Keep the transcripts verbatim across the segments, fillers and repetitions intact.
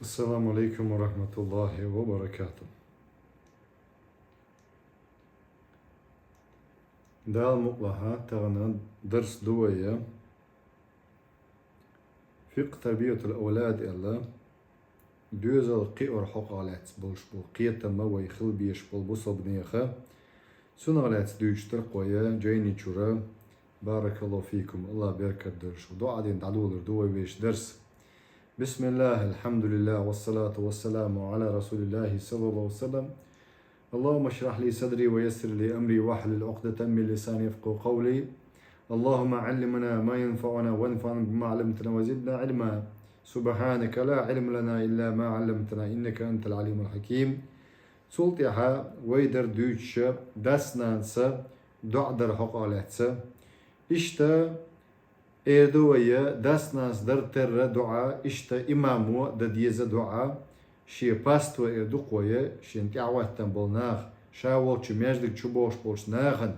Ассаламу алейкум ва рахматуллахи ва баракату. Дала мукълахьа, тахана дарс ду вай. Фикъхь тарбиятул авлад аьлла, доьзал кхиор хьокъехь лаьцна болуш болу кхетам вай хила безаш болу бусалбанеха. Цунах лаьцна дуьйцуш дара-кх вай жайни чуьра. Баракаллаху фикум, Аллах беркат дойла шун. ДуӀа дина дӀадолор ду вай вешан дарс. Бисмиллах, алхьамдулиллах, вассалату вассаламу аля расулиллахи саллаллаху алейхи ва саллям. اللهم اشرح لي صدري ويسر لي أمري واحلل عقدة من لساني يفقهوا قولي. اللهم علمنا ما ينفعنا وانفعنا بما علمتنا وزدنا علما. سبحانك لا علم لنا إلا ما علمتنا إنك أنت العليم الحكيم. Цул тӀаьхьа вай дара дуьйцуш дас-нанас доӀа дар хьокъехь лаьцна. Иштта эр ду вай, дас-нанас дар терра доӀа, иштта имамо дан деза доӀа, шен паство эр ду-кх вай, шена тӀаьхьахӀоьттина болу нах, ша волчу маьждиг чу богӀуш болчу нахана,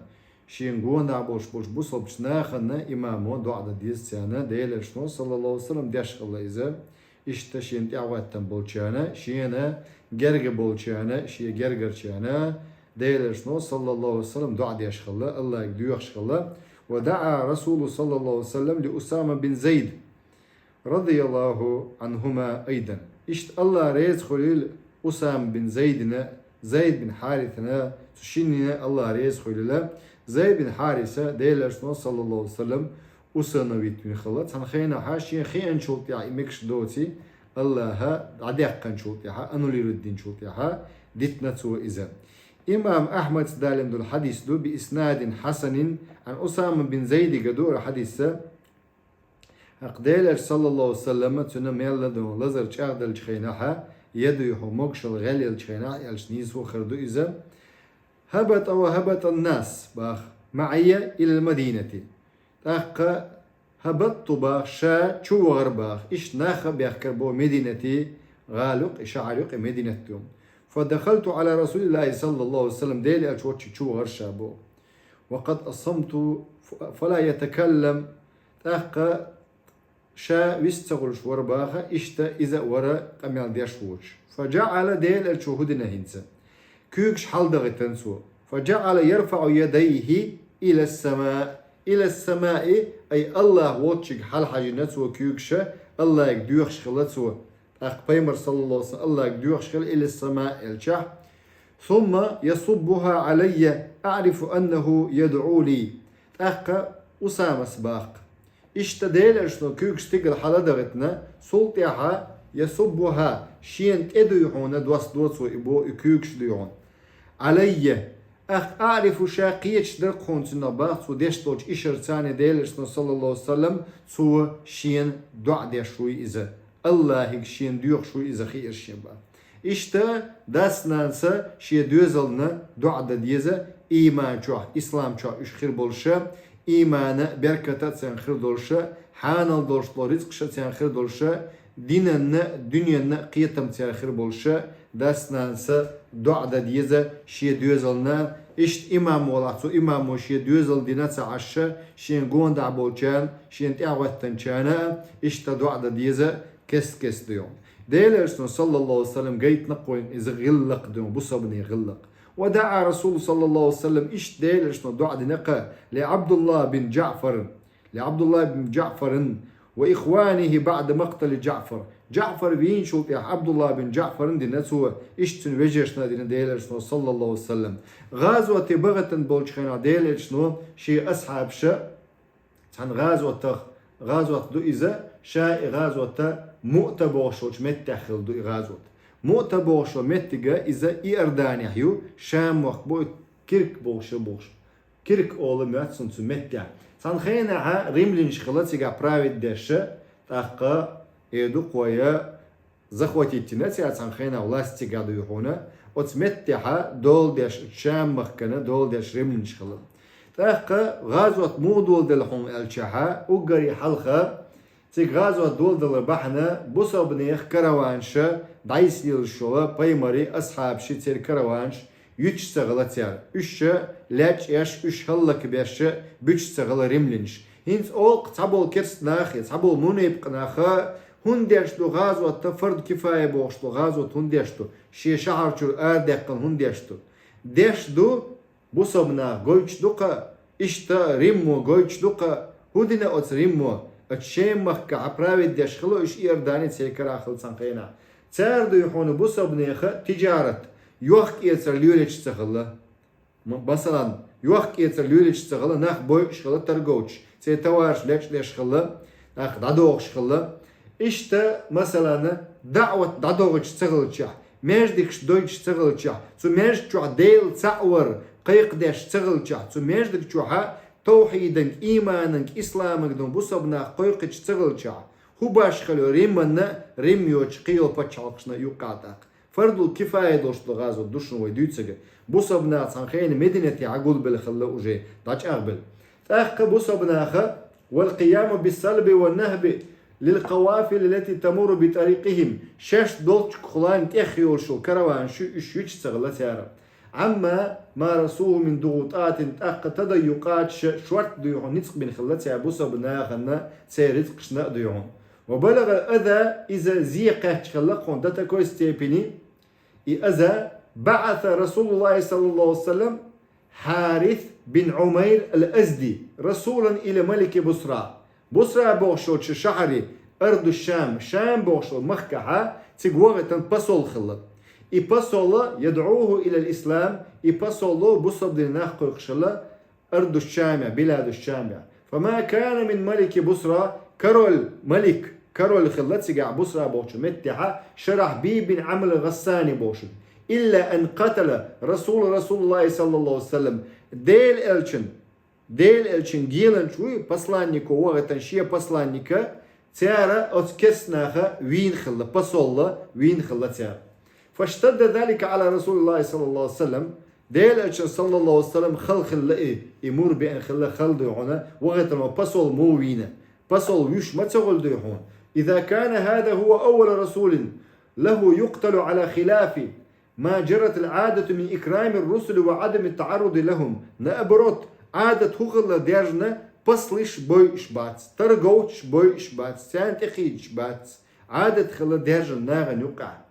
шена гонах болуш болчу бусалбачу нахана имамо доӀа дан деза царна, Делан Элчано, саллаллаху алейхи ва саллям, деш хилла иза. Иштта шена тӀаьхьахӀоьттина болчарна, шена герга болчарна, шен гергарчарна, Делан Элчано, саллаллаху алейхи ва саллям, доӀа деш хилла, Аллахьига доьхуш хилла. ودعا رسول الله صلى الله عليه وسلم لأسامة بن زيد رضي الله عنهما أيضا. Иштта Аллах реза хуьлийла Усама бин Зайдина, Зайд бин Хьарисана, цу шинна Аллах реза хуьлийла. Зайд бин Хьариса Делан Элчано, саллаллаху алейхи ва саллям, усыновить вина хилла. Цхьана хенахь шена хиъначул тӀаьхьа и мегаш доций, Аллаха дӀадаьккхинчул тӀаьхьа, аннулировать динчул тӀаьхьа, дитина цо иза. Имам Ахьмада далийна долу хьадис ду, بإسناد حسن عن أسامة بن زيد ду хӀара хьадис. ХӀокху Делан Элча, саллаллаху алейхи ва саллям, цуьнан мел ладогӀа лазар чӀагӀделлачу хенахь, я дуй хьо могушалла гӀелъеллачу хенахь, аьлча нийсо хир ду иза. هبط وهبط الناس, баха, معي إلى المدينة. ТӀаккха هبطت, баха, ша чу вахара, баха, иштта нах а бехкара боху, Мединати, гӀала юкъа, шахьар юкъа Мединат ю. فدخلت على رسول الله صلى الله عليه وسلم, Делан Элча волчу чу вахара ша боху. وقد أصمت فلا يتكلم, тӀаккха ша вист ца хуьлуш вара, баха, иштта иза а вара къамел деш воцуш. فجعل, Делан Элчо хӀун дина хӀинца? Куьйгаш хьаладахийтина цо. فجعل يرفع يديه إلى السماء, إلى السماء, ай Аллах волчуьнга хьалахьажийна цо куьйгаш, Аллахьига доьхуш хилла цо. ТӀаккха пайхамар, саллаллаху алейхи ва саллям, Аллахьига доьхуш хилла, إلى السماء аьлчахь. ثم يصبها علي أعرف أنه يدعو لي. ТӀаккха Усамас, баха, иштта Делан Элчано куьйгаш стигала хьаладахийтина, цул тӀаьхьа يصبها, шена тӀе дуй хьуна доссадо цо и бо-, и куьйгаш дуй хьуна. علي, ах, أعرف, ша кхеташ дара-кх хьуна цунах, баха, цо деш долчу ишарца Делан Элчано, саллаллаху алейхи ва саллям, цо шена доӀа деш вуй иза. Аллахьига шена доьхуш вуй иза хиира шена, баха. Иштта дас-нанас шен доьзална доӀа дан деза, ийман чохь, ислам чохь уьш хир болуша, иймана берката а царна хир долуша, хьанал долуш долу рицкъаша а царна хир долуша, динанна, дуьненна а кхетам царна хир болуша, дас-нанас доӀа дан деза шен доьзална. Иштта имам волахь, цу имамо шен доьзал дина ца Ӏаш, шен гондахь болчарна, шена тӀаьхьахӀоьттинчарна а иштта доӀа дан деза, кест-кеста дуй хьуна. Делан Элчано, саллаллаху алейхи ва саллям, гайтина-кх вайна иза гӀиллакх дуй хьуна, бусалбанийн гӀиллакх. ودعا رسول الله صلى الله عليه وسلم, иштта Делан Элчано доӀа дина-кх, لعبد الله بن جعفر, لعبد الله بن جعفر وإخوانه بعد مقتل جعفر. ДжаӀфар вийначул тӀаьхьа Абдулла бин ДжаӀфарна дина цо, иштта цуьнан вежаршна а дина Делан Элчано, саллаллаху алейхи ва саллям. ГӀазоте бахийтина болчу хенахь Делан Элчано шен асхьабаша, цхьана гӀазотах, гӀазот ду иза, ша и гӀазот Муъта бохуш йолчу меттехь хилла ду и гӀазот. Муъта бохуш йолу меттиг иза Иорданехь ю, Шам-мохк бу, Кирк бохуш ю бохуш. Кирк олу моьтту цунна цу меттехь. Цхьана хенахь римлянаш хилла цигахь править деш, тӀаккха, эр ду-кх вай, захватить йина цара цхьана хенахь власть цигахь дуй хьуна, оцу меттехь дола деш, Шам-махкана дола деш римлянаш хилла. ТӀаккха гӀазот муха доладелла хьуна аьлчахь, уггаре хьалха, цига гӀазот доладалар бахьана бусалбанех караванаш, дӀасалелаш йолу пайхамаран асхьабаш, церан караванаш, юьтуш ца хилла цара. Уьш лечкъаш, уьш хӀаллакбеш, буьтуш ца хилла римлянаш. ХӀинца олу-кх цхьаболу керста нах я цхьаболу мунепикъ нах, ХӀунда деш ду гӀазот, фарду кифая бохуш ду гӀазот, хӀунда деш ду? Шен шахьар чуьра арадаьккхина хӀунда деш ду? Деш ду, бусалба нах гойтуш ду-кх, иштта Риммо гойтуш ду-кх. ХӀун дина оцу Риммо? Оцу Шем-махкахь править деш хилла уьш, Иордани церан карахь хилла цхьана хенахь. Цара дуй хьуна бусалба нехан тиджарат, йохк-эцар лелаеш ца хилла. М-, масалан, йохк-эцар лелаеш ца хилла, нах бойуш хилла, торговцаш, церан товараш лечкъадеш хилла, нах дӀадохуш хилла. Иштта, масалан, даӀват дӀадохуьйтуш ца хилчахь, маьждигаш дойтуш ца хилчахь, цу маьждиг чохь Дела цхьаъ вар кхайкхадеш ца хилчахь, цу маьждиг чохь тавхьиданга, иймананга, исламанга дан бусалба нах кхойкхуьйтуш ца хилчахь, хӀун баш хилла Риманна, Рим йоцуш кхин йолу пачхьалкхашна юккъехь тӀаккха? Фардул кифая долуш ду гӀазот, ду шуна вай дуьйцург. Бусалба нах цхьана хенахь Мединате гулбелла хилла уже, дӀачӀагӀбелла. ТӀаккха бусалба наха: «Вал къияму бис-салби ван-нахби лил-къавафили ллати тамурру би тарикъихим». Шаьш долчух лан тӀех йолуш йолу караванаш ю, уьш юьтуш ца хилла цара. «Амма ма расуху мин дугӀутӀатин», тӀаккха тадайюкъаташа шорта дуй хьуна ницкъ бина хилла цара бусалба нахана, церан рицкъашна а дуй хьуна. «Ва балагӀал аза», иза зе кхаьчна хилла кхунна до такой степени, и аза, «баӀаса Расулуллахи саллаллаху алейхи ва саллям Хьарис бин Умайр ал-Азди расулан иля малики Бусра». Бусра бохуш йолчу шахьаре, арду Шам, Шам бохуш йолу махкахьа, цига вахийтина посол хилла. И посол, «ядӀуху илал ислам», и посол бусалба динан нах кхойкхуш хилла, арду Шамехь, биладу Шамехь. «Фама кана мин малики Бусра», король, малик, король хилла цигахь Бусра бохучу меттехьа, Шарахьбил бин Амр Гъассани бохуш. «Илла ан къатала Расул Расулуллахи саллаллаху алейхи ва саллям». Делан элчан, Делан элчан геланча вуй, посланнико вахийтина шен посланника, цара оцу керста наха вийна хилла, посол вийна хилла цара. «Фаштадда залика ала Расулиллахи саллаллаху алейхи ва саллям». Делан элчан саллаллаху алейхи ва саллям хала хилла и, и мур беана хилла, хала дуй хьуна, вахийтина посол муха вийна? Посол вуьйш ма ца хуьлу дуй хьуна? «Иза кана хаза хува аввалу расулин лаху юкъталу ала хилафи ма джаррат ал-Ӏадату мин икрами ар-русули ва Ӏадами ат-таӀарруди лахум». Наоборот, Ӏадат хӀун хилла даьржина, послаш бойуш бац, торговцаш бойуш бац, царна тӀекхийдаш бац. Ӏадат хилла даьржина нахана юккъехь.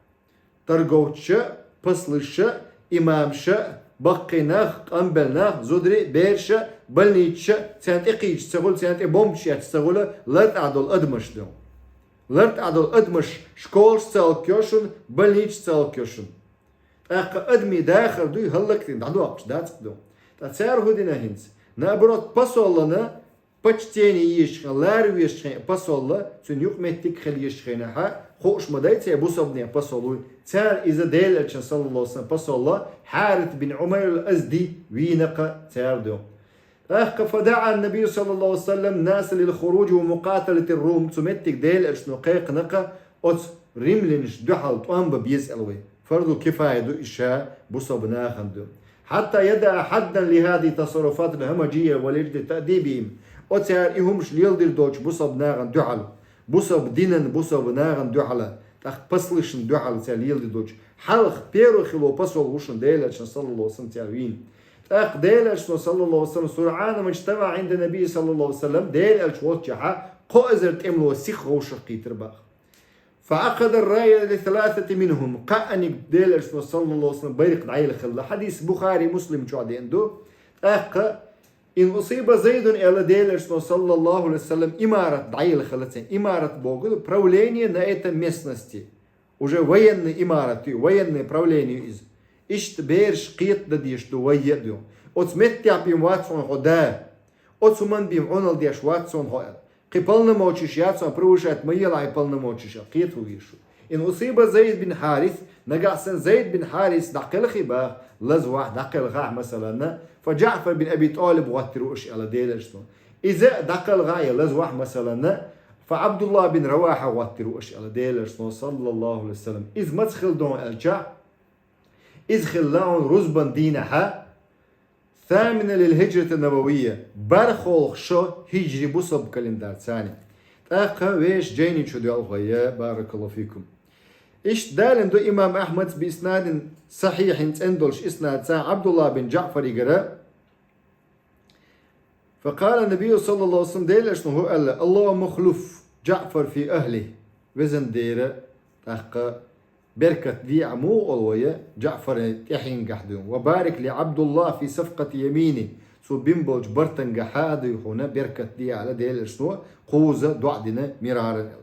Торговцаша, послаша, имамаша, баккхий нах, къанбелла нах, зударий, бераша, больницаша, царна тӀекхийдаш ца хуьлу, царна тӀе бомбаш эцна ца хуьлу, лартӀехь долу адамаш ду. ЛартӀехь долу адамаш школаш ца хӀаллакйо шуна, больницаш ца хӀаллакйо шуна. ТӀаккха адамийн дахар дуй, хӀаллакдина дӀадоккхуш дацкъа ду. Ткъа цара хӀун дина хӀинца? Наоборот, посолана почтение езачхьана, лар везачхьана посол, цуьнан юкъаметтиг хила езачхьана, хьа, хууш ма дай церан бусалба нехан посол вуй. Цара иза Делан элчан саллаллаху алейхи ва саллям посол, Хьарис бин Умайр ал-Азди вийна-кх цара ду. ТӀаккха «фадаӀа ан-набийю саллаллаху алейхи ва саллям наса лил-хуруджи ва мукъаталати ар-рум», цу меттиг Делан элчано кхайкхина-кх оцу римлянашна дуьхьал тӀом бан беза аьлла вай. Фарду кифая ду и ша бусалба нахана ду. «Хьатта ядаӀа хьаддан ли хазихи ат-тасарруфат ал-хӀамажийя ва лиджди таъдибихим». Оцара и хӀумаш леладир долчу бусалба нахана дуьхьал, бусалба динан, бусалба нахана дуьхьал, тӀаккха послашна дуьхьал цара леладир долчу. Хьалха первый хилла посол ву шуна Делан элчан саллаллаху алейхи ва саллям цара вийна. ТӀаккха Делан элчано саллаллаху алейхи ва саллям: «Суръана ма иджтамаӀа Ӏинда ан-набийи саллаллаху алейхи ва саллям», Делан элча волччехьа кхо эзар тӀемало сиха вовшах кхийтира баха. «Фа ахаза ар-рая ли саласати минхум», кхааниг Делан элчано саллаллаху алейхи ва саллям байракх дӀаелла хилла. Хьадис Бухари, Муслим чохь деана ду. ТӀаккха «ин усиба Зайдун», аьлла Делан элчано саллаллаху алейхи ва саллям, имарат дӀаелла хилла церан. Имарат бохург ду правление на этой местности. Уже военный имарат ю, военный правление ю иза. Иштта бераш кхета дан дезаш ду вай а ду. Оцу меттехь бен вац хьуна хьо да. Оцу хӀуманна бен Ӏуналла деш вац хьуна хьо аьлла. Кхин полномочеш яц хьуна, превышать ма елахь и полномочеш аьлла, кхета хӀун везаш ву. «Ин усиба Зайд бин Хьарис», нагахь санна Зайд бин Хьарис дӀакхелхи баха, лазавахь, дӀакхелхахь, масаланна, «фа Джаъфар бин Аби ТӀалиб гӀоттийр ву аша», аьлла Делан элчано. Иза дӀакхелхахь я лазавахь, масаланна, «фа Ӏабдуллах бин Равахьа гӀоттийр ву аша», аьлла Делан элчано саллаллаху алейхи ва саллям. Иза маца хилла ду аьлча, иза хилла хьуна рузбан дийнахьа, «самина лил хиджрати набавийя», бархӀолгӀа шо хиджри бусалба календарца. ТӀаккха вешан жайни чу доьлху вай, баракаллаху фикум. Иштта далийна ду имам Ахьмада би иснадин сахьихьин, цӀена долуш иснадца Ӏабдуллах бин Джаъфаригара. «Фа къала ан-набийю саллаллаху алейхи ва саллям», Делан элчано хӀу аьлла: «Аллахумма ахлуф Джаъфар фи ахлихи». Везан Дела, тӀаккха беркат де Ӏа муха оал вай ДжаӀфара тӀехьенгахьа дуй хьуна. وبارك لعبد الله في صفقة يمينه. Цо бина болча бартангахьа а дуй хьуна беркат де аьлла Делан Элчано кхузза доӀа дина мираран аьлла.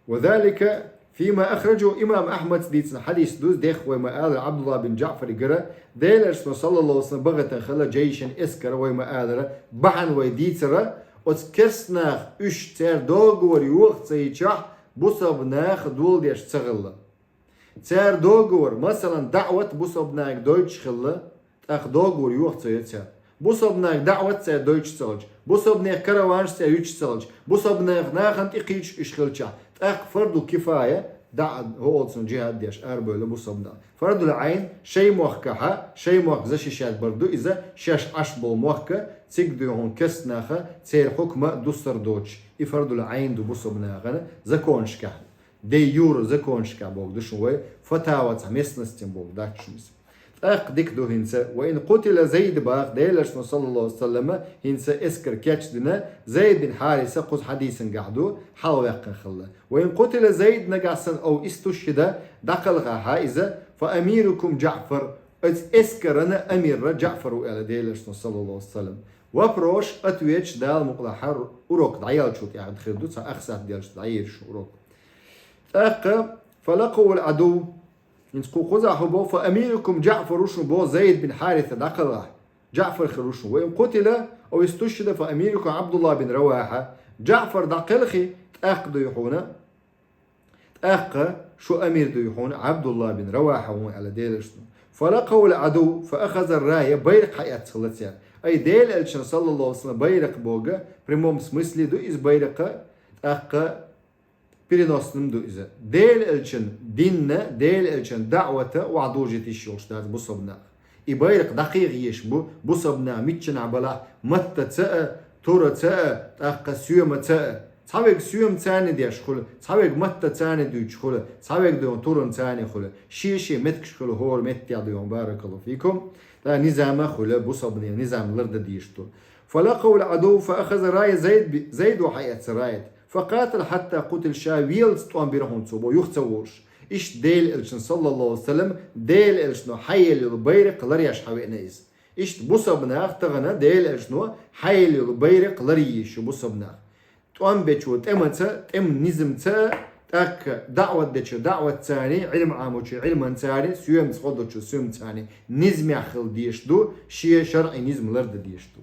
وذلك فيما أخرجه, имам Ахьмада дийцина хьадис да из, дехха вай ма аллара, Ӏабдуллахь бин ДжаӀфарагара, Делан Элчано, саллаллаху Ӏалайхи ва саллам, бахийтина хилла джейшан эскар вай ма аллара, бахьан вай дийцар, оцу керста наха уьш церан договор йоха ца йичахь, бусалба наха дола деш ца хилла. Церан договор, масалан, даӀват бусалба нахага дойтуш хилла, тӀаккха договор йоха ца йо церан. Бусалба нахага даӀват церан дойтуш ца хилча, бусалба нехан караванаш церан юьтуш ца хилча, бусалба нехан нахана тӀекхийдаш уьш хилчахь, тӀаккха фарду кифая, даӀа хӀоалцун джихӀад деш арабевлла бусалба нах. Фардул Ӏайн, шайн мохкахьа, шайн мохк защищать бар ду иза, шаьш Ӏаш болу мохк, цига дуй хьуна керста наха, церан хьукма дуссар доцуш. И фардул Ӏайн ду бусалба нахана законашкахь. Де юре законашкахь бохург ду шуна вай, фатава цхьа местностан бохург дац шуна иза. ТӀаккха дика ду хӀинца, وإن قتل زيد боху Делан Элчано, саллаллаху Ӏалайхи ва саллам, хӀинца эскар кечдина, Зайд бин Хьариса кхуза хьадисангахь ду, хьалаваьккхина хилла. وإن قتل زيد нагахь санна أو استشهد дӀакхелхахьа иза, فأميركم جعفر, оцу эскаран амир ДжаӀфар ву аьлла Делан Элчано, саллаллаху Ӏалайхи ва саллам. Вопрос, ответаш Дала мукъалахь урок дӀаеллачул тӀехьагӀа хир ду, цхьа ах сахьт делча дӀаелла шу урок. ТӀаккха, فلقوا العدو, хӀинца кху кхузахь хӀун боху, فأميركم جعفر ву шуна боху Зайд бин Хьариса дӀакхелхахь, ДжаӀфар хир ву шуна. وإن قتل أو استشهد فأميركم عبد الله بن رواحة, ДжаӀфар дӀакхелхи, тӀаккха дуй хьуна, тӀаккха шу амир дуй хьуна Ӏабдуллахь бин Равахьа ву аьлла Делан Элчано. فلقوا العدو فأخذ الراية, байракх хьаэцна хилла цара. Ай, Делан Элчанан, саллаллаху Ӏалайхи ва саллам, байракх бохург, прямом смысле ду иза байракх, тӀаккха переносном ду иза. Делан Элчанан динна, Делан Элчанан даӀвата охьадожийта йиш йолуш дац бусалба нах. И байракх дӀакхеха езаш бу бусалба нах миччанхьа балахь, маттаца а, тураца а, тӀаккха соьмаца а. Цхьаверг соьмаца а деш хуьлу, цхьаверг маттаца а дуьйцуш хуьлу, цхьаверг дуй хьуна туранца а хуьлу. Шен-шен меттигаш хуьлу хӀора меттехь дуй хьуна, баракаллаху фикум. ТӀаккха низам а хуьлу, бусалба нехан низам лардан дезаш ду. فلقوا العدو فأخذ الراية, Зайд би-, Зайдо хьаэцна раят. فقاتل حتى قتل, ша велаца тӀом бира хьуна цо боху, юха ца волуш. Иштта Делан Элчанан, саллаллаху Ӏалайхи ва саллам, Делан Элчано хьаелла йолу байракх ларъеш хьавеана иза. Иштта бусалба нах тахана Делан Элчано хьаелла йолу байракх ларъеш ю бусалба нах. ТӀом бечо тӀемаца, тӀеман низамца, тӀаккха даӀват дечо даӀватца а, Ӏилма Ӏамочо Ӏилманца а, соьмаца гӀо дечо соьмаца а, низамехь хила дезаш ду, шен шарӀи низам лардан дезаш ду.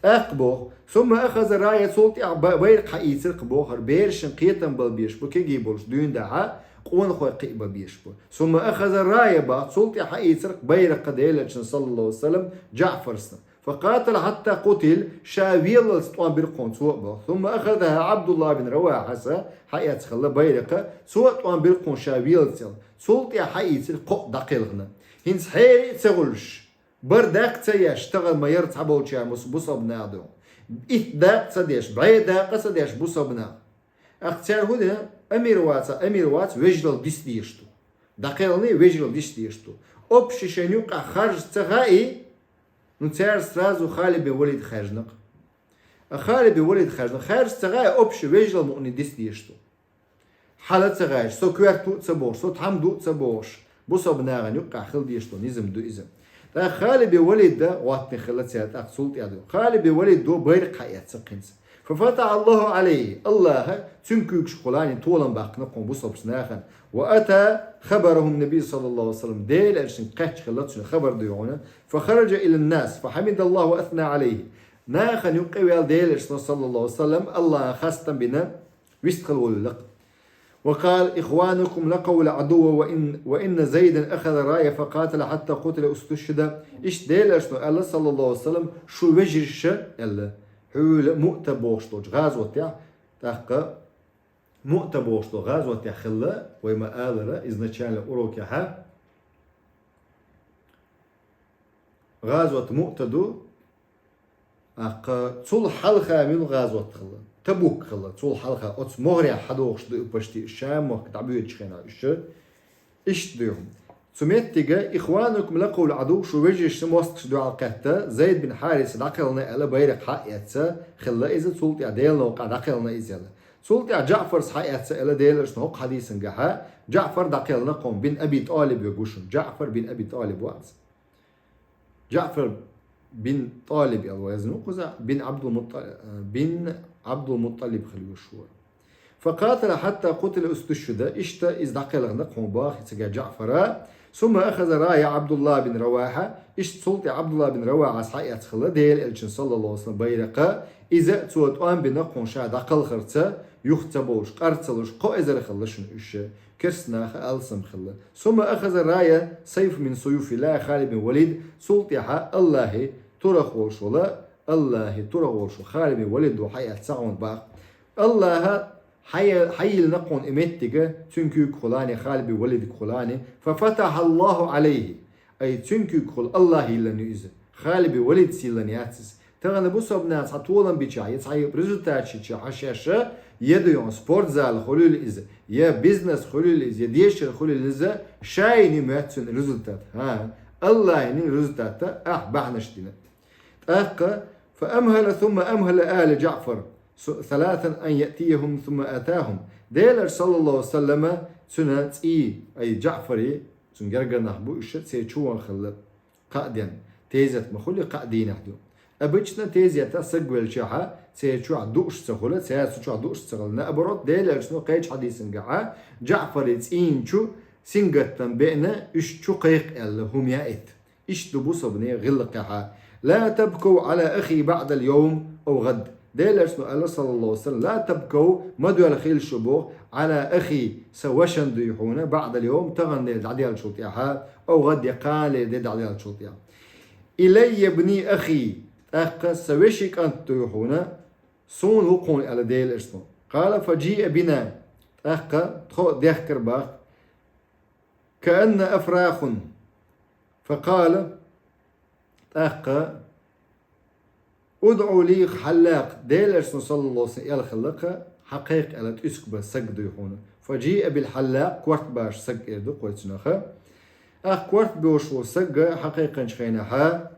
ТӀаккха боху, ثم أخذ الراية, цул тӀаьхьа ба-, байракх хьаийцира-кх боху, хӀара берашна кхетам бала безаш бу, кегий болуш дуьйна дахьа, къонахой кхиа бан безаш бу. ثم أخذ الراية боху, цул тӀаьхьа хьаийцира-кх байракх Делан Элчанан, саллаллаху Ӏалайхи ва саллам, ДжаӀфара. فقاتل حتى قتل, ша веллалц тӀом бира-кх хьуна цо а боху. ثم أخذها عبد الله بن رواحة, хьаэцна хилла байракх, цо а тӀом бира-кх хьуна ша веллалц аьлла. Цул тӀаьхьа хьаийцира кхоъ дӀакхелхина. ХӀинца хьерий а ца хуьлуш, бар даккха ца еш, тахана ма яра цхьаболчара мус-, бусалба наха ду. Итт дакъа ца деш, бӀе дакъа ца деш бусалба наха. Аккха цара хӀун дина, амир вац, амир вац, вежаралла диса дезаш ду. ДӀакхелхиний, вежаралла диса дезаш ду. Общий шайна юккъехь харжа ца хаий, ну, цара сразу Халид бин Валид хаьржина-кх. А Халид бин Валид хаьржина, харжа ца хаий, общий вежаралла мукъане диса дезаш ду. Хьала ца гӀайша, со коьрта ву а ца бохуш, со тхьамда ву а ца бохуш, бусалба нахана юккъехь хила дезаш долу низам ду иза. ТӀаккха Халид бин Валид а гӀоттина хилла цара тӀаккха цул тӀаьхьа ду. Халид бин Валидо байракх хьаэцна-кх хӀинца. ففتح الله عليه, Аллаха цуьнан куьйгашкахула толам баьккхина-кх хьуна бусалба нахана. وأتى خبره النبي صلى الله عليه وسلم, Делан Элчанга кхаьчна хилла цуьнан хабар дуй хьуна. فخرج إلى الناس فحمد الله وأثنى عليه. Нахана юккъе ваьлла Делан Элчано, саллаллаху Ӏалайхи ва саллам, Аллахьан хастам бина, вистхила волуьйлла-кх. وقال: إخوانكم لقوا العدو وإن، وإن زيدا أخذ الراية فقاتل حتى قتل أو استشهد. Иштта Делан Элчано аьлла, саллаллаху Ӏалайхи ва саллам, шу вежарша аьлла, хьуьла Муъта бохуш долчу гӀазотехь, тӀаккха Муъта бохуш долу гӀазотехь хилла, вай ма-аллара, изначально урокехьа. ГӀазот Муъта ду, аккха цул хьалха муьлха гӀазот хилла? Табук хилла, цул хьалха, оцу могӀарехь хьадогӀуш ду и почти, Шам-мохк дӀабоьдучу хенахь уьш. Иштта ду. Цу меттиге: إخوانكم لقوا العدو, шу вежаршна мостагӀчу дуьхьал кхетта, Зайд бин Хьариса дӀакхелхина аьлла, байракх хьаэцна хилла иза, цул тӀаьхьа Делан новкъахь дӀакхелхина иза аьлла. Цул тӀаьхьа Джаъфарца хьаэцна аьлла Делан элчано хӀокху хьадисангахьа, Джаъфар дӀакхелхина кхунна, бин Аби ТӀалиб верг ву шуна. Джаъфар бин Аби ТӀалиб вац. Джаъфар бин ТӀалиб аьлла везна ву кхузахь, бин Абдул-Мутта-, бин Абдул-Мутталиб хила везаш вара. فقاتل حتى قتل واستشهد, иштта иза дӀакхелхина кхунна боху цигахь Джаъфара. ثم أخذ راية عبد الله بن رواحة, иштта цул тӀаьхьа Абдулла бин Равахьас хьаэцна хилла Делан элчан, саллаллаху алейхи ва саллям, байракх, иза цо тӀом бина кхунна ша дӀакхалхарца, юха ца болуш, къар ца луш, кхо эзар хилла шуна уьш, керста наха алсам хилла. ثم أخذ راية سيف من سيوف الله Халид бин Валид, цул тӀаьхьа Аллахьан турах волуш волу, Аллахьан турах волуш волу Халид бин Валид ву хьаэцна кхунна боху. Аллахьа хьая-, хьайиллина кхунна и меттиг, цуьнан куьйгахула а, Халид бин Валидгахула а, ففتح الله عليه, ай, цуьнан куьйгахула Аллахьа йиллина ю иза. Халид бин Валида йиллина яц иза. Тахана бусалба нах цхьа толам бичахь, я цхьа результат йичахь, хьан шаьш я ду йогӀу спортзал хуьлийла иза, я бизнес хуьлийла иза, я дешар хуьлийла иза, шайна моьтту цуьнан результат. ХӀан, Аллахьана результат, ахь бахьанаш дина. ТӀаккха, فأمهل ثم أمهل آل جعفر ثلاثا أن يأتيهم ثم أتاهم. Делан элча, саллаллаху алейхи ва саллама, цуьнан цӀий, ай, Джаъфари, цуьнан гергара нах бу уьш, церан чу ван хилла кхаа дийнахь. Тезет ма хуьлу кхаа дийнахь ду. Обычно тезетехь саг велчахьа, церан чохь дууш ца хуьлу, цара цу чохь дууш ца хилла. Наоборот, Делан элчано кхечу хьадисангахьа, Джаъфаран цӀийнан чу сингаттам беана, уьш чу кхайкха аьлла, хӀума яийта. Иштта ду бусалба нехан гӀиллакхехьа: لا تبكوا على أخي بعد اليوم أو غد. Делан элчано аьлла, саллаллаху алейхи ва саллам: لا تبكوا, ма доьлхийла шу боху, على أخي, сан вашан дуй хьуна, بعد اليوم, таханлера дӀадаьллачул тӀаьхьа, أو غد, я кханалера де дӀадаьллачул тӀаьхьа. إلي ابن أخي, тӀаккха сан вешин кӀант дуй хьуна, суна ву кхуна, аьлла Делан элчано. قال فجيء بنا, тӀаккха тхо дехкар боху, كأن أفراخ. فقال, тӀаккха: ادع لي الحلاق, Делан элчано, саллаллаху алейхи ва саллам, аьлла хилла-кх, хьакхайкха аьлла тӀуьск бан саг дуй хьуна. فجيء بالحلاق, корта баш саг эр ду кхуьнан цунах. ТӀаккха корта беш волу саг хьакхайкхинчу хенахьа,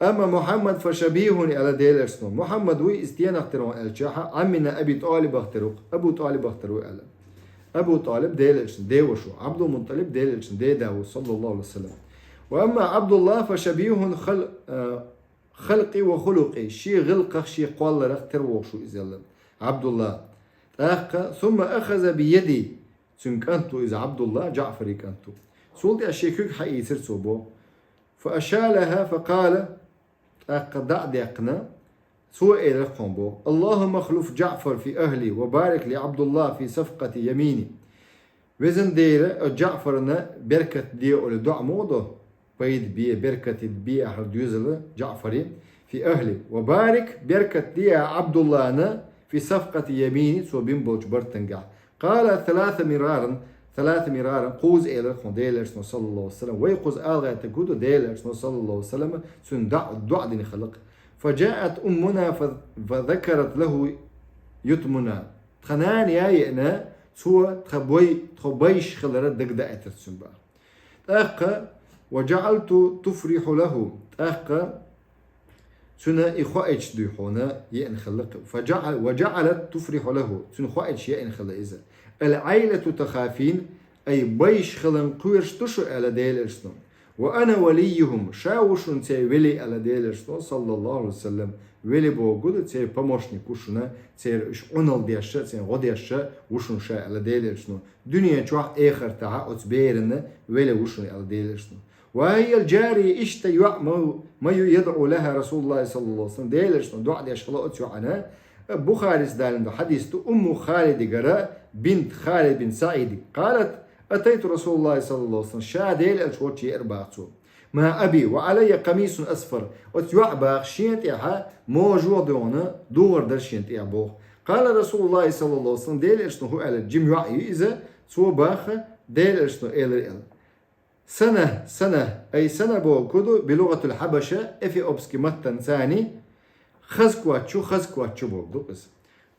أما محمد فشبيه, аьлла Делан элчано. Мухьаммад вуй иза стенах тера ву аьлчахьа, Ӏаммина Аби ТӀалибах тера ву-кх, Абу ТӀалибах тера ву аьлла. Абу ТӀалиб Делан элчан ден ваша ву, Ӏабдул-Мутталиб Делан элчан ден да ву, саллаллаху алейхи ва саллам. وأما عبد الله فشبيه خل-, а, خلقي وخلقي, шен гӀиллакхах, шен кхолларах тера вогӀуш ву иза аьлла Ӏабдулла. ТӀаккха, ثم أخذ بيدي, цуьнан кӀант ву иза Ӏабдулла, Джаъфаран кӀант ву. Цул тӀаьхьа шен куьг хьаийцира цо боху. فأشالها فقال, тӀаккха дӀа а даьккхина, цо элира кхунна боху: اللهم اخلف جعفر في أهلي وبارك لعبد الله في صفقة يميني. Везан Дела, оцу Джаъфарна беркат де олий доӀа муха до? Пайда бе, беркат бе ахьар доьзал Джаъфаран, في أهلي, وبارك, беркат де Ӏабдуллана, في صفقة يميني, цо бина болчу бартангахь. قال ثلاث مرار, ثلاث مرار, кхузза элира кхунна Делан элчано, саллаллаху алейхи ва саллам. Вай кхуза ала гӀертарг хӀун ду, Делан элчано, саллаллаху алейхи ва саллам, цуьнан доӀа, доӀа дина хилла-кх. فجاءت أمنا ف-, فذكرت له يتمنا. Тхан нана яа еана, цо тхан бой-, тхо байш хилар дагадаийтира цуьнан боху. ТӀаккха, وجعلت تفرح له, тӀаккха цуьнан и хоуьйтуш дуй хьуна еана хилла-кх. فجع-, وجعلت تفرح له, цуьнан хоуьйтуш еана хилла иза. العيلة تخافين, ай, байш хиларна кхоьруш ду шу, аьлла Делан элчано. وأنا وليهم, ша ву шуна церан вели, аьлла Делан элчано, саллаллаху алейхи ва саллам. Вели бохург ду, церан помощник ву шуна, церан уьш Ӏуналла деш, церан гӀо деш ву шуна ша, аьлла Делан элчано. Дуьнен чохь, эхартахь оцу берана вели ву шуна, аьлла Делан элчано. وهي الجارية, иштта йоӀ ма ю, يدعو لها رسول الله صلى الله عليه وسلم, Делан элчано доӀа деш хилла оцу йоӀана. Бухарис далийна ду хьадис ду, Умму Халидигара, бинт Халид бин СаӀидиг. قالت: أتيت رسول الله صلى الله عليه وسلم, ша Делан элча волчу еара боху цо. مع أبي وعلي قميص أصفر. Оцу йоӀа боху, шена тӀехьа можа а догӀна, духар дара шена тӀехьа боху. قال رسول الله صلى الله عليه وسلم, Делан элчано хӀун аьлла, жима йоӀ ю иза, цо боху, Делан элчано элира аьлла. سنة، سنة, ай, сана бохург хӀун ду, بلغة الحبشة, эфиопский маттанца, хаза коч чу, хаза коч чу бохург ду иза.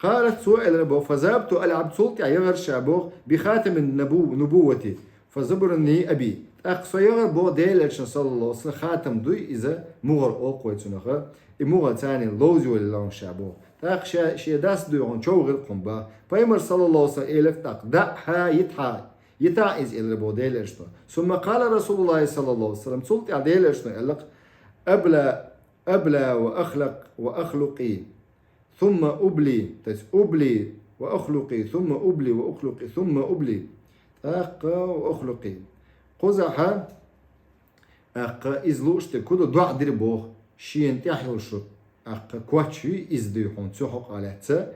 قالت, цо элира боху, فذهبت ألعب, цул тӀаьхьа яхара ша боху, بخاتم النبو-, النبوة, فزبرني أبي. ТӀаккха со яхара боху Делан элчан, саллаллаху алейхи ва саллам, хатам дуй иза, мугӀар олу-кх вай цунах, и мугӀар царна ловза йолийла ша боху. ТӀаккха ше, шен дас дуй хьуна, чов гӀиркхун бах. Пайхамар, саллаллаху алейхи ва саллям, элира тӀаккха: «دعها, йитӀахьа, йитӀахьа иза», — элира бо Делаьршно. «ثم قال رسول الله صلى الله عليه وسلم», цул тӀехьа Делаьршно аьлла: «أبلى, أبلى وأخلق, وأخلقي, ثم أبلي», то есть «أبلي وأخلقي, ثم أبلي وأخلقي, ثم أبلي, тӀаккха وأخلقي. Кхузахьа, тӀаккха иза лууш дерг хӀун ду, доӀа дир боху, шена тӀехь йолуш, тӀаккха коч ю иза дуй хьуна, цу хьокъехь лаьцна,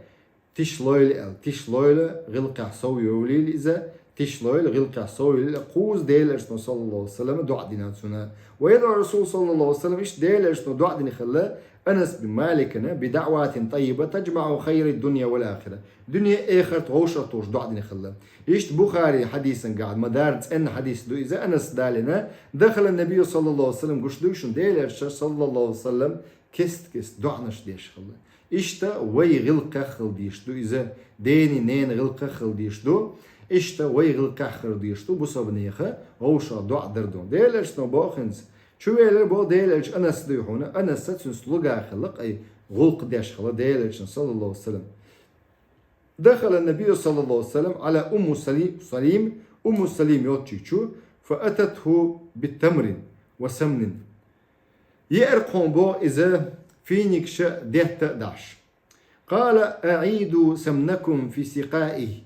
тишлойла аьлла, тишлойла, гӀиллакхехь сов йовлийла иза, тишлойла, гӀиллакхехь сов йовлийла, кхуза Делаьршно, саллаллаху алейхи ва саллям, доӀа дина цунна. «ويدعو الرسول صلى الله عليه وسلم», иштта Делаьршно доӀа дина хилла Анас бин Маликана: «بدعوات طيبة تجمع خير الدنيا والآخرة». Дуьне, эхарт вовшахтош доӀа дина хилла. Иштта Бухари хьадисан гахь, ма-дарра цӀена хьадис ду иза, Анас далийна: «دخل النبي صلى الله عليه وسلم», гуш дуй шуна, Делаьрша, саллаллаху алейхи ва саллям, кест-кест доӀанаш деш хилла. Иштта вай гӀиллакхех хила дезаш ду иза, дени, нени гӀиллакхех хила дезаш ду. Иштта вай гӀиллакхех хила дезаш ду бусалбанеха вовшах доӀа дар ду. Делаьршно боху хӀинца: чувелира бо Делаьрша Анас дуй хьуна, Анас цуьнан слуга хилла, кхин гӀуллакх деш хилла Делаьршна, саллаллаху алейхи ва саллям. «دخل النبي صلى الله عليه وسلم على أم سلي-, سليم», Умму Салим йоцчу чу, «فأتته بتمر وسمن». Еара кхунна боху иза финикаш а, детта а даш. «قال: أعيدوا سمنكم في سقائه».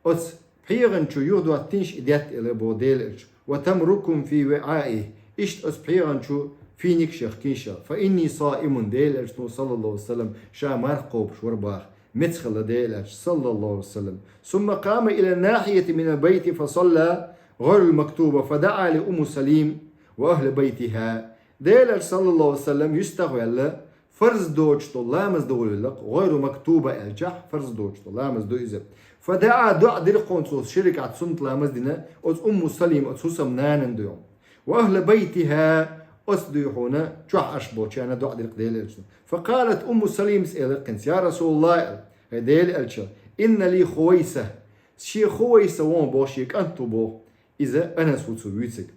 Оцу пхьегӀан чу юхадоттийша и детта, элира боху Делаьрша. «وتمركم في وعائه». Иштта оцу пхьегӀан чу финикаш яхкийша. «فإني صائم», Делаьршна, саллаллаху алейхи ва саллям, ша марха кхобуш вара баха. Меца хилла Делаьрша, саллаллаху алейхи ва саллям. «ثم قام إلى ناحية من البيت فصلى غير المكتوبة فدعا لأم سليم وأهل بيتها». Делаьрша, саллаллаху алейхи ва саллям, юьстах а ваьлла, фарз доцуш долу ламаз дохуьйлакх, гӀойру мактуба аьлчахь, фарз доцуш долу ламаз ду иза. «فدعا», доӀа дира кхунна цо, ши ракаӀат суннат ламаз дина, оцу Умму Салим, оцу хӀусамнанна дуй хьуна. «وأهل بيتها», оцу дуй хьуна чохь Ӏаш болчарна доӀа дира-кх Делаьршна. «فقالت أم سليم», элира-кх хӀинца: «يا رسول الله», хӀай Делан элча, «إن لي خويسة». Шен Хувайса вон боху, шен кӀант ву боху. Иза Анас ву цу вуьйцург.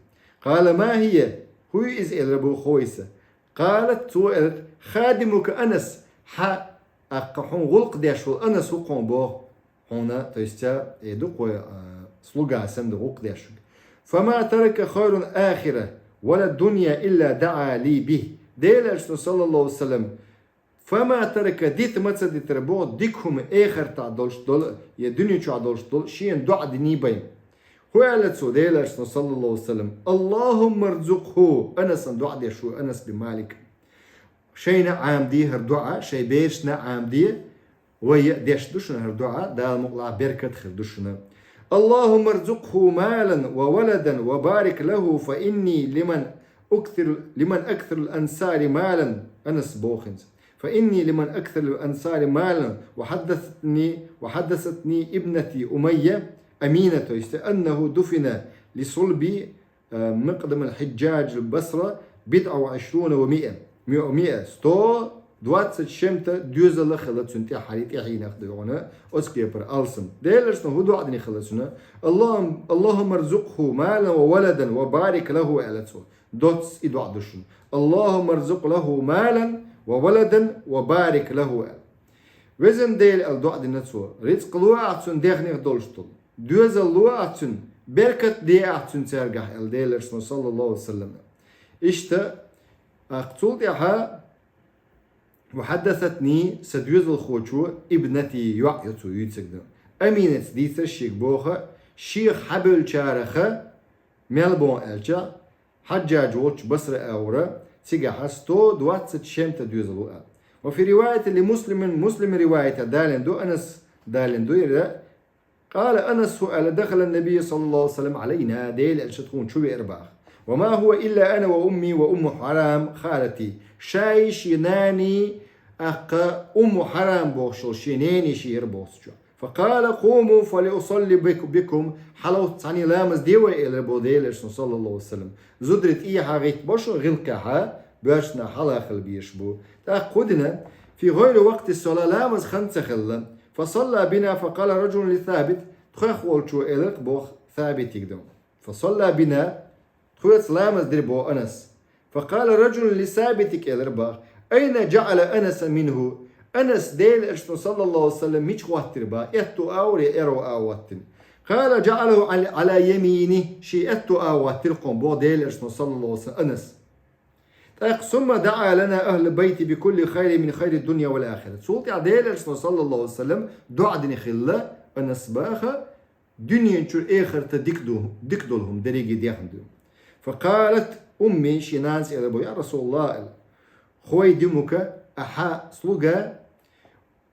«قال: ما هي؟» ХӀун ю иза, элира боху Хувайса. «قالت», цо элира: «خادمك أنس», хьан тӀаккха хьуна гӀуллакх деш волу Анас ву кхунна боху. Хьуна, то есть, э, ду кхо, а, слуга санна ду гӀуллакх деш верг. «فما ترك خير الآخرة ولا الدنيا إلا دعا لي به». Делаьршна, саллаллаху алейхи ва саллям, «فما ترك», дита ма ца дитира боху, дика хӀума эхартахь долуш долу, я дуьне чохь долуш долу, шена доӀа диний бен. ХӀун аьлла цо, Делаьршна, саллаллаху алейхи ва саллям? «اللهم ارزقه», Анасан доӀа деш ву Анас бин Малик. Шайна а Ӏамаде хӀара доӀа, шайн берашна а Ӏамаде, вай а деш ду шуна хӀара доӀа, Дала мукъалахь беркат хир ду шуна. «اللهم ارزقه مالا وولدا وبارك له فإني لمن أكثر، لمن أكثر الأنصار مالا», Анас боху хӀинца. «فإني لمن أكثر الأنصار مالا وحدثتني، وحدثتني ابنتي أمية أمينة», то есть, «أنه دفن لصلب, э, مقدم الحجاج البصرة بضع وعشرون ومائة». Миа, миа, сто двадцать с чем-то доьзал хилла цуьнан тӀаьххьара, тӀаьхьенах дуй хьуна, оцу кепара алсам. Делаьршна хӀун доӀа дина хилла цуьнан? «اللهم، اللهم ارزقه مالا وولدا وبارك له», аьлла цо. Доцца и доӀа ду шуна: «اللهم ارزق له مالا وولدا وبارك له», аьлла. «Везан Дела», аьлла доӀа дина цо, «рицкъ ло ахь цунна дегӀнех долуш долу, доьзал ло ахь цунна, беркат де ахь цуьнан цаьргахь», аьлла Делаьршна, саллаллаху алейхи ва саллям. Иштта, тӀаккха цул тӀаьхьа «وحدثتني», сан доьзалхочо, «ابنتي», йоӀ ю цо вуьйцург дан. Аминас дийцира шега боху, шех хьабевллачараха, мел боху аьлча, Хьаджжадж волчу Басра агӀора, цигахьа сто двадцать с чем-то доьзал ву аьлла. «وفي رواية لمسلم», Муслим риваятехь далийна ду, Анас далийна ду, ира, «قال أنس», хӀун аьлла: «دخل النبي صلى الله عليه وسلم علينا», Делан элча тхуна чу веара баха. «وما هو إلا أنا وأمي وأم حرام خالتي». Шай, шен нани, тӀаккха Умму Хьарам бохуш йолу шен нени, шен яра боху цо. «فقال: قوموا فلأصلي بك، بكم». Хьалавойтта цхьаьна ламаз де вай, элира боху Делаьршна, саллаллаху алейхи ва саллям. Зударий тӀехьа гӀитта бо шуна гӀиллакхехьа, боьршна хьала хила безаш бу. ТӀаккха хӀун дина? «في غير وقت الصلاة», ламаз хан ца хилла. «فصلى بنا فقال رجل لثابت», тхох волчо элира боху Сабитига дан. «فصلى بنا», тхоьца ламаз дира боху Анас. «فقال رجل لثابت», элира боху: «أين جعل أنسا منه؟» Анас Делан Элчано, саллаллаху алейхи ва саллям, мича хӀоттийра бах, аьтту агӀор е аьрру агӀор хӀоттийна? Къала: «ДжаӀалаху Ӏала, Ӏала яминихи», ший аьтту агӀор хӀоттийра-кх бах Делан Элчано, саллаллаху алейхи ва саллям, Анас. ТӀаккха: «Сумма даӀа лана ахлул байти бикулли хайрин мин хайри дунья вал ахира». Цул тӀехьагӀа Делан Элчано, саллаллаху алейхи ва саллям, дуӀа дина хилла Анас бах, дуьнен чура эхарта дика ду-, дика долу хӀума дерриге дехна ду. Факъалат умми, шен нанас элира бах: «Я Расулаллах, — аьлла, — хувайдимука, ахьа слуга,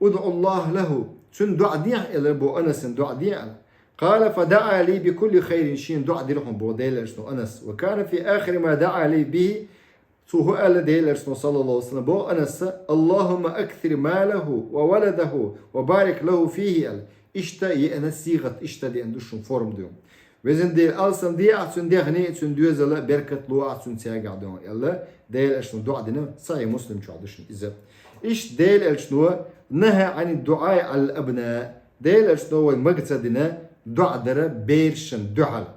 удӀу Аллах лаху, цунна дуӀа дехьа», — элира бах, Анасна дуӀа дехьа аьлла. Къала: «ФадаӀа ли бикулли хайрин», шена дуӀа дира хьуна бах Делан Элчано, Анас. «Ва кана фи ахири ма даӀа ли бихи», цо хӀун аьлла Делан Элчано, саллаллаху алейхи ва саллям, бах Анаса: «Аллахумма аксир малаху ва валадаху ва барик лаху фихи», — аьлла. Иштта еана сигӀат, иштта деана ду шуна форма ду. «Везан Дела, алсам де ахь цуьнан дегӀане а, цуьнан доьзале а, беркат ло ахь цуьнан цаьргахь ду», — аьлла, Делан Элчано дуӀа дина, Сахьихь Муслим чохь ду шуна иза. Иштта Делан Элчано: «Нахьа Ӏанид дуӀаи Ӏалал абна». Делан Элчано вайна мага ца дина дуӀа дара берашна дуьхьал.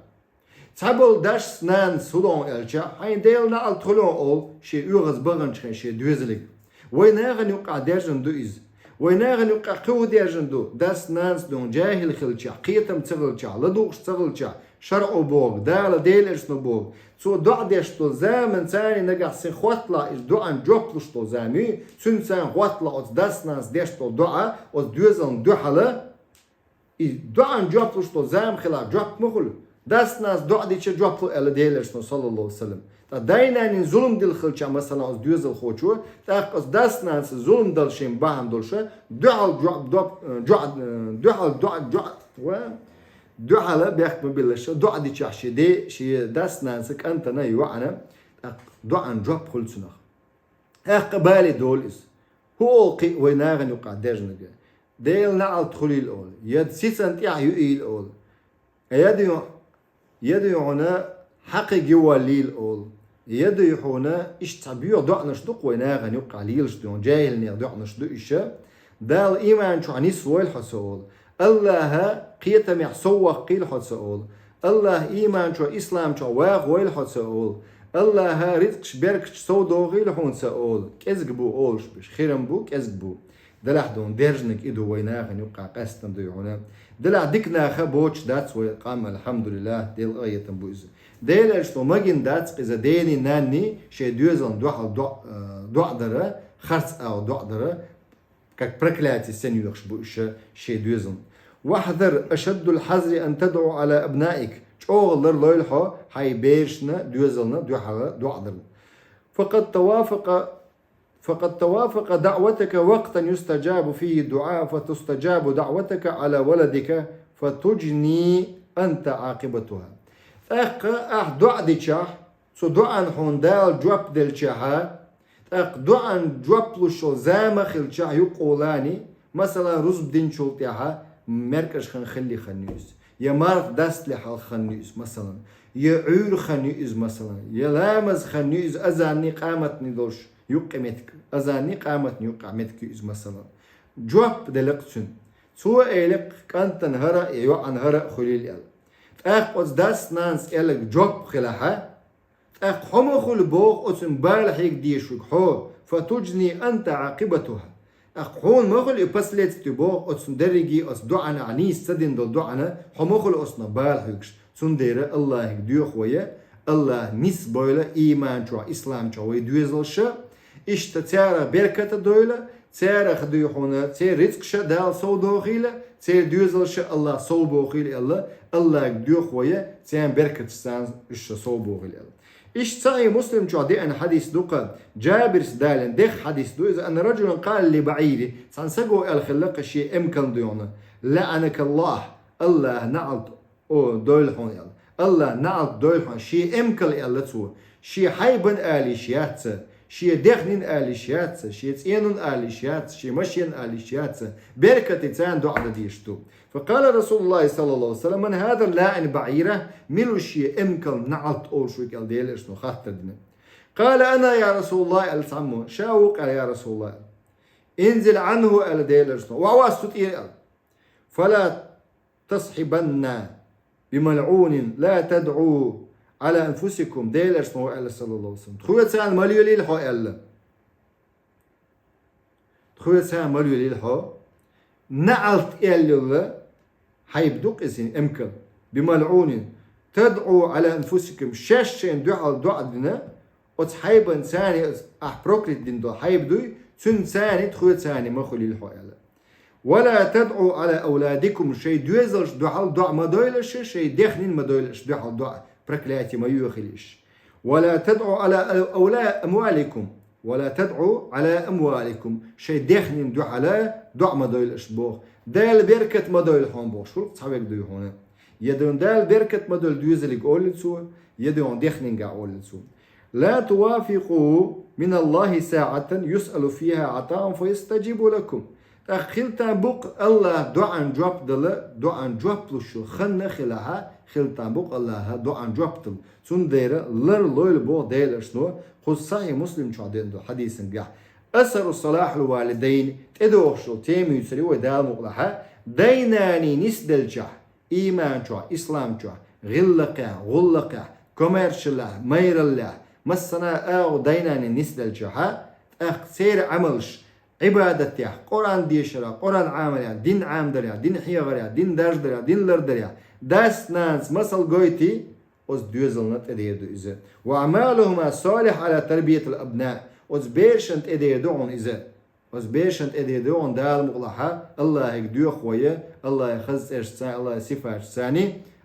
Цхьаболу дас-нанас хӀун до аьлча, хьайна Делан неӀалт хуьлийла олу шен оьгӀаз баханчу хенахь шен доьзале. Вай нахана юккъехь даьржина ду иза. Вай нахана юккъехь кхин хӀун даьржина ду? Дас-нанас дуьйна жаьхӀил хилчахь, кхетам ца хилчахь, ладугӀуш ца хилчахь, шарӀо бохург, Дала, Делан Элчано бохург, цо дуӀа деш долу зама царна нагахь санна хӀотталахь, иза дуӀан жоп луш долу зама ю, цуьнан царна хӀотталахь оцу дас-нанас деш долу дуӀа оцу доьзална дуьхьала, и дуӀан жоп луш долу зама хилахь, жоп ма хуьлу. Дас-нанас дуӀа дича жоп ло аьлла Делан Элчано, саллаллаху алейхи ва саллям. Ткъа дай-нанна зулам дилла хилча, масала, оцу доьзалхочо, тӀаккха оцу дас-нанас зулам дала шен бахьана долуша, дуьхьал жоп, доп-, э, жоп, э, дуьхьал доп-, жоп, ва? Дуьхьала бехк ма биллаша, дуӀа дичахь шен де, шен дас-нанас кӀантана, йоӀана, тӀаккха дуӀан жоп хуьлу цунах. ТӀаккха бале долу иза. ХӀун олу кхин вай нахана юккъехь даьржинарг? Делан неӀалт хуьлийла олу, я сицан тӀехь юийла олу, я дуьйна, я дуьйна хьуна хьакхиг юваллийла олу, я дуьйна хьуна, иштта цхьа боьха доӀанаш ду-кх вай нахана юккъехь лелаш дуьйна, жаьхӀилнехан доӀанаш ду иша. Дала ийман чохь нисвойла хьо ца олу. Аллаха кхетамехь сов ваккхийла хьо ца олу. Аллаха ийман чохь, ислам чохь вахавойла хьо ца олу. Аллаха рицкъаш, беркаташ сов дохийла хьуна ца олу. КӀезиг бу олуш берш, хирам бу, кӀезиг бу. Делахь дуьйна даьржинарг и ду вай нахана юккъехь къаьстина дуй хьуна. Делахь дика нах боцуш дац вай къам, алхьамдулиллах, Делан къинхетам бу иза. Делан Элчано магийна дац-кх иза дений, нанний шен доьзална дуьхьал доӀ-, э, доӀа дара, харц агӀор доӀа дара, как проклятие санна йоьхуш бу иша шен доьзална. «Вахьзар, ашаддул хьазри ан тадӀу Ӏала абнаик». ЧӀогӀа ларлойла хьо хьайн берашна, доьзална дуьхьал доӀа дарна. «Факъад тавафакъа, факъад тавафакъа даӀватака вакътан юстаджабу фихи дуӀа, фатустаджабу даӀватака Ӏала валадика, фатуджни анта Ӏакъибатаха». ТӀаккха ахь доӀа дичахь, цу доӀан хьуна Дала жоп делчахьа, тӀаккха доӀан жоп луш йолу зама хилчахь юккъехула, масала, рузба динчул тӀаьхьа меркӀаж хан хилли хан ю иза, я марха дастале хьалха хан ю иза, масала, я Ӏуьйра хан ю иза, масала, я ламаз хан ю иза, азанний къаматний долуш юккъе меттиг, азанний къаматний юккъехь меттиг ю иза, масала. Жоп делла-кх цуьнан. Цо элира-кх кӀантана хӀара а, я йоӀана хӀара а хуьлийла аьлла. ТӀаккха оцу дас-нанас элларг жоп хилахьа, тӀаккха хьо ма хуьлу боху оцунна бала хьега дезаш верг хьо, фатуджни анта Ӏакъибатаха. ТӀаккха хьуна ма хуьлу и последствие боху оцунна дерриге, оцу доӀана, ахь нийса ца дина долу доӀана, хьо ма хуьлу оцунах бала хьоьгуш. Цундела Аллахьига доьху вай, Аллахь нисбойла ийман чохь, ислам чохь вай доьзалша, иштта царах беркат а дойла, царах дуй хьуна, церан рицкъаша Дала сов дохийла, церан доьзалша Аллахь сов бохийла аьлла, Аллахьига доьху вай, церан беркаташца уьш сов бохийла аьлла. Иштта Сахьихь Муслим чохь деана хьадис ду-кх, Джабирс далийна дехха хьадис ду иза, анна раджулан къала ли баӀири, цхьана саго аьлла хилла-кх шен эмкална дуй хьуна: «ЛаӀанакаллахь», Аллахь неӀалт О, дойла хьуна аьлла. Аллахь неӀалт дойла хьуна, шен эмкал аьлла цо. Шен хьайбан ала йиш яц, шен дехнин ала йиш яц, шен цӀенун ала йиш яц, шен машен ала йиш яц. Беркате царна доӀа дан дезаш ду. Факъала Расулуллахи саллаллаху алейхи ва саллям: «Ман хаза лаӀин баӀира?» Мила ву шен эмкал неӀалт олуш верг аьлла Делан Элчано хаттар дина. Къала: «Ана, я Расулаллах», аьлла цхьаммо. Ша ву-кх аьлла, я Расулаллах. «Инзил Ӏанху», аьлла Делан Элчано. Охьавас цу тӀера аьлла. «Фала тасхьибанна бималъунин, ла тадъу Ӏала анфусикум», Делан Элчано аьлла, саллаллаху алейхи ва саллям. Тхоьца царна ма лелийла хьо аьлла. тхоца ма лелийла хьо. نعلت аьлла йола хьайба ду-кх иза, эмкал. بملعون تدعو على أنفسكم, шаьш шайна дуьхьал доӀа дина, оцу хьайбанца, оцу ахь проклят дина долу хьайба дуй, цуьнца, тхоьца ма хуьлийла хьо аьлла. ولا تدعوا على أولادكم, шайн доьзалшна дуьхьал доӀа ма дойла аша, шайн даьхнина ма дойла аша дуьхьал доӀа, проклятие ма йоьхийла аша. ولا تدعوا على أولا أموالكم ولا تدعوا على أموالكم, шайн даьхнина дуьхьал доӀа ма дойла аша боху. Дала беркат ма дойла хьуна бохуш, хӀуллакх цхьаверг дуй хьуна. Я дуьйна Дала беркат ма дойла доьзалга оллий цо, я дуьйна даьхнинга оллий цо. لا تواقفوا من الله ساعة يسأل فيها عطاء فيستجيب لكم. ТӀаккха хила там бу-кх АллахӀа доӀан жоп дала, доӀан жоп луш йолу хан а хилахь, хила там бу-кх АллахӀа доӀан жоп дала. Цундела ларлойла боху Делан Элчано, кхуза Сахьихь Муслим чохь деана долу хьадисан гахь. أيسر صلاح الوالدين, тӀедогӀуш йолу тема юьйцур ю вай Дала мукъалахь, дай-наний нисделчахь, ийман чохь, ислам чохь, гӀиллакхехь, гӀуллакхехь, комаьршаллехь, майраллехь, массанхьа а агӀо дай-наний нисделчахь, тӀаккха церан Ӏамалш, Ӏибадатехь, Къуръан дешарехь, Къуръан Ӏамарехь, дин Ӏамдарехь, дин хьехарехь, дин дарждарехь, дин лардарехь, дас-нанас масал гойтий, оцу доьзална тӀедер ду иза. وأعمالهما الصالحة على تربية الأبناء. Оцу берашна тӀедер ду хьуна иза. Оцу берашна тӀедер ду хьуна Дала мукъалахь, АллахӀига доьху вай, АллахӀан хаза цӀерашца, АллахӀан сифаташца,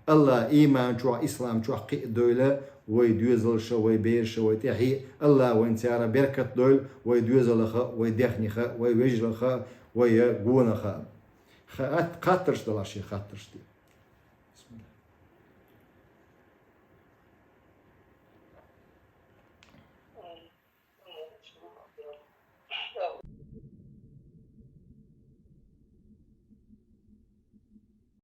АллахӀа ийман чохь, ислам чохь кхиадойла вай доьзалша, вай бераша, вай тӀаьхье, АллахӀа вайна царах беркат дойла, вай доьзалаха, вай даьхнеха, вай вежаралаха, вай гонаха. Ха-, хаттарш далахь шен хаттарш де.